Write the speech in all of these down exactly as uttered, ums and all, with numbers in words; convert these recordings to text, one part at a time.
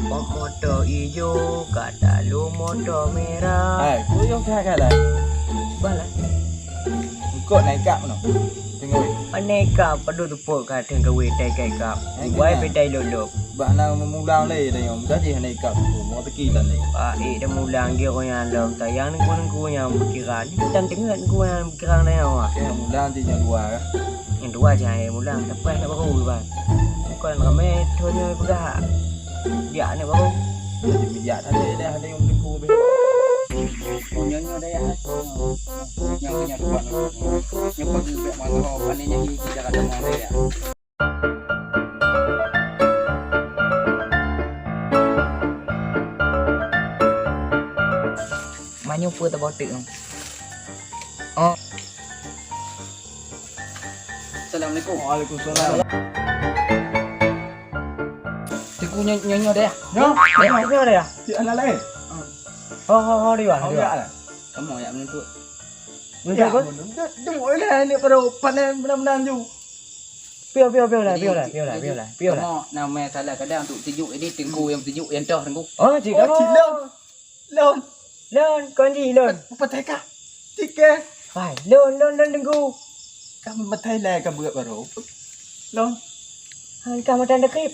Pop moto ijo, ka talô moto merah. Hai, kuyong that-that lah. Bah lah. Engkot naik kap noh. Tengok. Pane kap, padum teupot ka teuh gawe tai kai kap. Hai, Wai kenal. Petai lop-lop. Bah na meumulang lé tanyong, gaji hana ikap. Mau teki tan lé. Pak, eh, dah mulang dia orang yang lom. Tayang nengku-nengku yang berkira. Ni tan tengok nengku yang berkira tayang awak. Oke, mulang ti nyang dua lah. Yang dua je, eh, mulang. Tapi nak baru, Bang. Bukan ramai, thon nyoe peugah. Biak ni baru. Jadi biak tadi dah ada yang tengku. Oh, nyoe, nyoe dah ya. Nyoe, nyoe dua. Nyoe pagi biak mana, oh, paling yang hiji dah kata mau dah ya. Manyu peue taboh teuk nyoe? Oh. Assalamualaikum. Waalaikumsalam. Teungku nyo-, nyo-, nyoe deh. Nyoe? Nyoe, nyoe deh. Cik anak lain. Ho, ho, ho, di bawah, di bawah. Kamu ya menuntut. Menuntut apa? Menuntut. Jemput lah ni pada opan ni benar-benar ju. Pio, pio, pio lah, pio lah, pio lah, pio lah, pio lah. Kamu nama salah kadang untuk tujuk ini, Teungku yang tujuk, yang toh Teungku. Oh, cik, oh, cik lôn. Lôn. Lôn, kon jih lôn. Patai kah? Cik ke? Hai, lôn, lôn, lôn Teungku. Kah matai lai ka buat baru. Lôn. Hai, kah mata dekrip.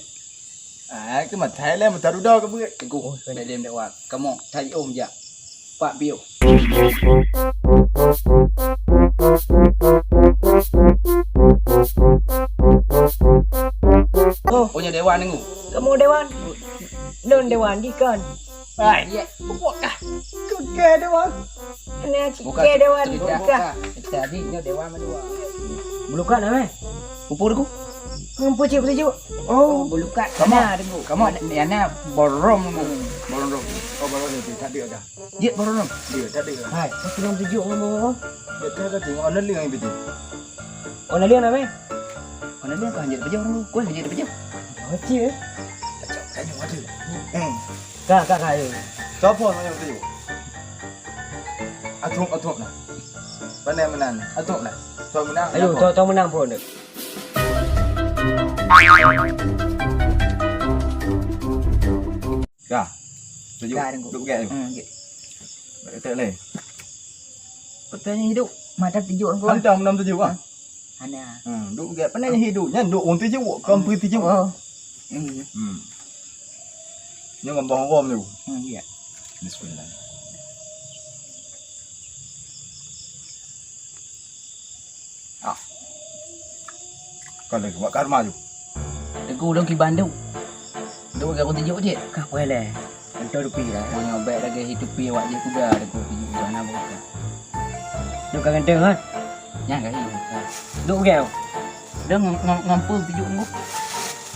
Ah, ke matai lai mata duda ka buat. Teungku, oh, sorry. Dalam dakwah. Kamu, tai om jak. Pak Bio. Oh. Oh, nyoe dewan Teungku. Kamu dewan? Lôn dewan, dikon. Hai, ya. Buka kah? Kukeh dewan. Kena cik buka, keh dewan, cerita buka. Tadi nyoe dewan mana dua? Meulukat na meh? Pupur ku. Pupur cik, pupur cik. Oh, meulukat. Kamu, sana Teungku. Kamu, yana borong Teungku. Borong. Oh, borong ni, tak ada dah. Jeuet baroe nyoe. Dia tak ada. Hai, aku nam tujuk ngomong apa? Dia tak ada tengok online yang betul. Online na meh? Online kan jadi pejah orang. Kau jadi pejah. Macam eh? Macam tanya ada. Hmm. Kak, kak, kak, ayo. Siapa yang tujuk? Atuk, atuk nah. Pandai menang. Atuk nah. Tuan menang. Ayo, tuan, tuan menang pun. Ka. Tujuk. Ka, Teungku. Duk gèt. Hmm, gèt. Bèk keutek lé. Peutanyaan hidup, mata tujuk Teungku. Hantom nam tujuk ah. Hana. Hmm, duk gèt. Peutanyaan hidup nyan duk ureueng tujuk, kon peutujuk. Oh. Iya. Hmm. Nyoe ngon boh rom tu. Hmm, iya. Bismillah. Ah. Ka lheueh bak karma ju. Teungku, ulôn kiban tu. Tu ka kutujuk cit. Ka poh lé. Antoh dupi dah. Punya bèk lagèe hi tupi awak jih kuda Teungku tujuk tu hana buka. Tu ka ganteng kan? Nyang ka hi. Duk gèt. Dah ngam-, ngam-, ngampung tujuk Teungku.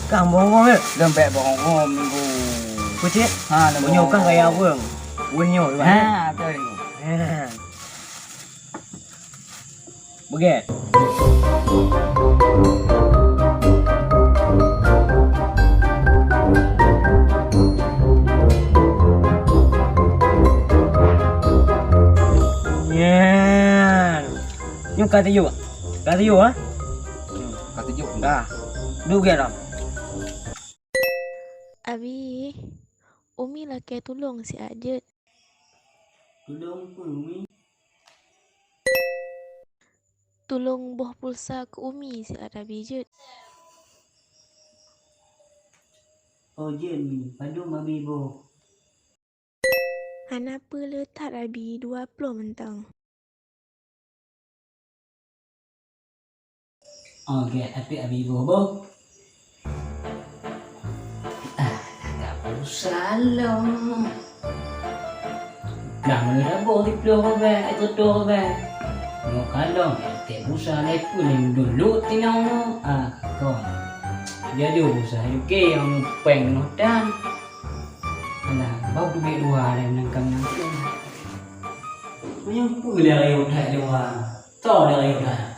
Ka bohong eh. Dah bèk bohong Teungku. Kucit? Ha, dah bohong. Punya kah gaya ureueng. Weh nyoe. Ha, betul Teungku. Ha. Beugèt. Nyan. Nyoe ka tujuk. Ka tujuk, ha? Hmm, ka tujuk dah. Duek gèt dah. Abi, Umi lakèe tulông siat jeuet. Tulông peue, Umi? Tulông boh pulsa keu Umi siat Abi jeuet. Oh, jeuet, Mi. Padum Abi boh? Hana peue le that, Abi, dua ploh mantong. Oh, gèt, tapi Abi boh boh. Ah, ka pulsa lom. Ka meunyoe boh siploh ribèe, sireutoh ribèe. Nyoe kalon, tek pulsa lé pun dulu tinoe. Ah, kon. Jadi pulsa oke nyang péng noh tan. Alah, bak duit dua lé nangkam nangkam. Meunyoe peue lé rayeuk that dua. Toh lé rayeuk that.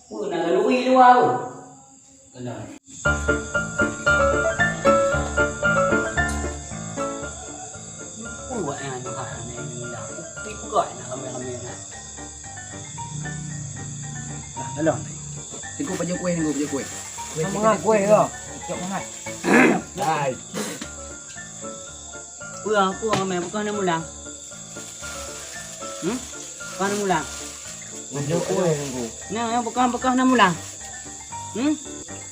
Peue na lalui luwa tu? Kenal. Peue wak nyan tu ha, na nila. Kupi peugah na ramé-ramé na. Nah, tolong. Teungku pajoh kueh, Teungku pajoh kueh. Sama kueh ke? Hai. Peue, peue, mé, bukon na mulang? Hmm? Bukon na mulang? Nyoe, nyoe, bukon, bukon na mulang? Hmm?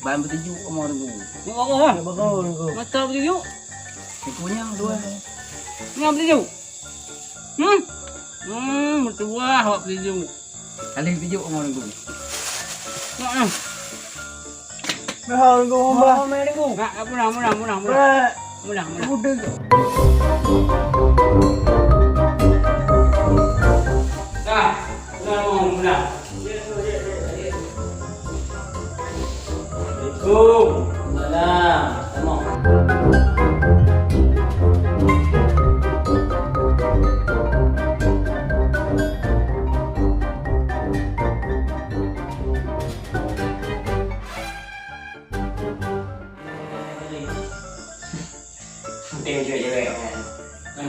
Ban beutujuk kamoe, Teungku. Oh, oh, oh. Nyoe bagoe, Teungku. Mata beutujuk? Teungku nyang dua. Nyang beutujuk? Hmm? Hmm, meutuwah awak beutujuk. Kali beutujuk kamoe, Teungku. Heeh. Nah, Teungku, Mbah. Oh, mari, Teungku. Nak, nak pulang, pulang, pulang, pulang. Mbah. Pulang, pulang. Udah. Dah, pulang, pulang. Assalamualaikum. Salam. Tamong. Penting cewek-cewek kan.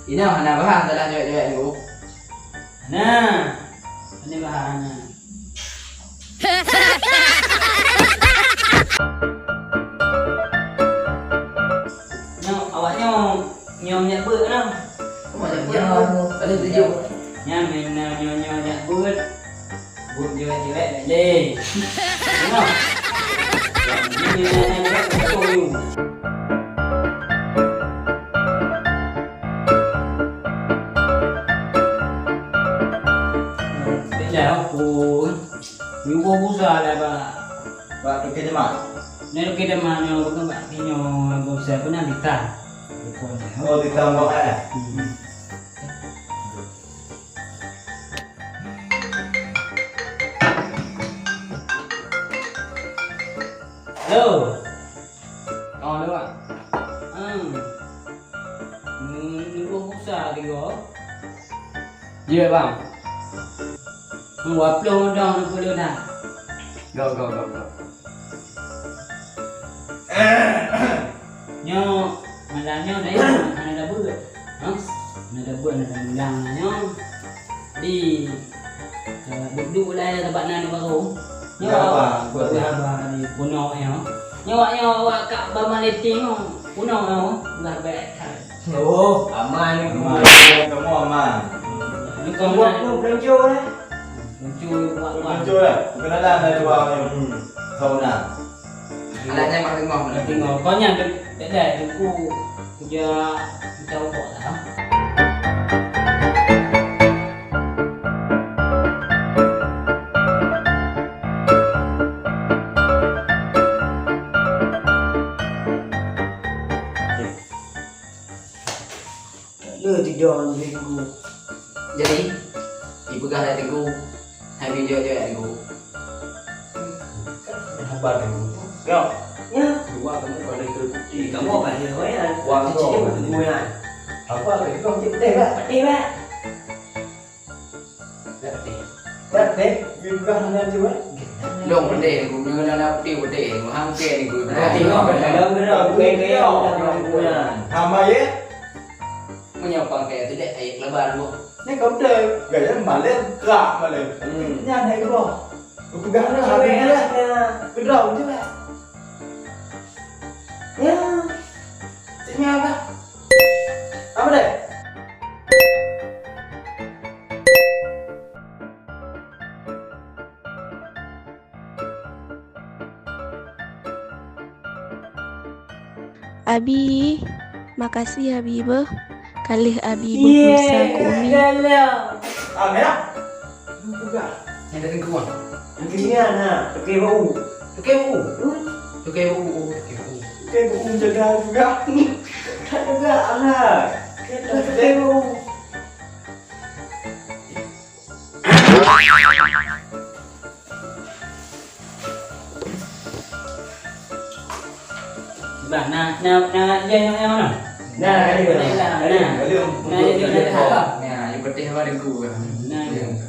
Inoe hana bahan salah cewek-cewek tu. Nah, ini bahan. Nyoe, awak nyoe, nyoe nyak beuet nah. Awak nyak beuet. Nyoe, ada tujuh. Nyan, nyan, nyoe, nyoe nyak beuet. Buet jeuet-jeuet lé. Tengok. Ini nenek-nenek betul. Tidak apa. Nyuruh busa lah, Pak. Pak, tukar jemak. Ni tukar jemak nyoe, bukan Pak. Nyoe, busa pun yang ditahan. Oh, ditahan, Pak, eh? Hmm. Halo. Oh, halo, Bang. Hmm. Ni, ni busa tiga. Ya, Bang. Dua puluh dong, dua puluh dah. Go, go, go, go. Nyoe, malam nyoe dah ya, hana ada beuet. Ha? Hana ada beuet, hana ada mulang nyoe. Di, eh, duduk lah ya tempat nan baru. Nyoe, apa? Buat haba di Puno nyoe. Nyoe, nyoe awak kat Bama Leting nyoe. Puno nyoe, udah baik. Oh, aman ni. Aman. Kamu aman. Ni kamu buat tu peluncu lah. Peluncu buat, buat. Peluncu lah. Kenalan dah dua ni. Hmm. Sauna. Alatnya mak tengok. Mak tengok. Kau nyan tu, tak ada. Aku kerja, kerja rokok lah. Le tiga lebih dulu. Jadi, dipeugah lé Teungku, hai bijak-jak Teungku. Kan ada haba Teungku. Ya. Ya. Dua kamu pada ke putih. Kamu apa dia, ya? Wang tu. Apa ke? Kau cek teh, Pak. Teh, Pak. Dak teh. Dak teh, yue peugah hana jeuet. Long peudeh, guna hana peudeh-peudeh. Hang ke ni guna. Nah, tengok, kadang-kadang, kadang-kadang, kadang-kadang. Hamba ye? Meunyoe pangkai tu dek, ayek lebar bu. Ni kau betul. Gaya malin kerak malin. Hmm. Nyan hai keudroe. Kau peugah hana, habis lah. Keudroe je lah. Ya. Cik nyan lah. Apa deh? Abi, makasih Abi beuh. Ka lheueh Abi beuh pulsa keu Umi. Ah, merah. Peugah. Nyang dari kuah. Nanti ni ana, pakai bau. Pakai bau. Hmm? Pakai bau, oh, pakai bau. Pakai bau jaga juga. Tak juga, alah. Kita pakai bau. Bah, na, na, na, dia yang, yang mana? Nah, ada. Nah, ada. Nah, ada. Nah, ada. Nah, ada. Nah, ada. Nah, ada.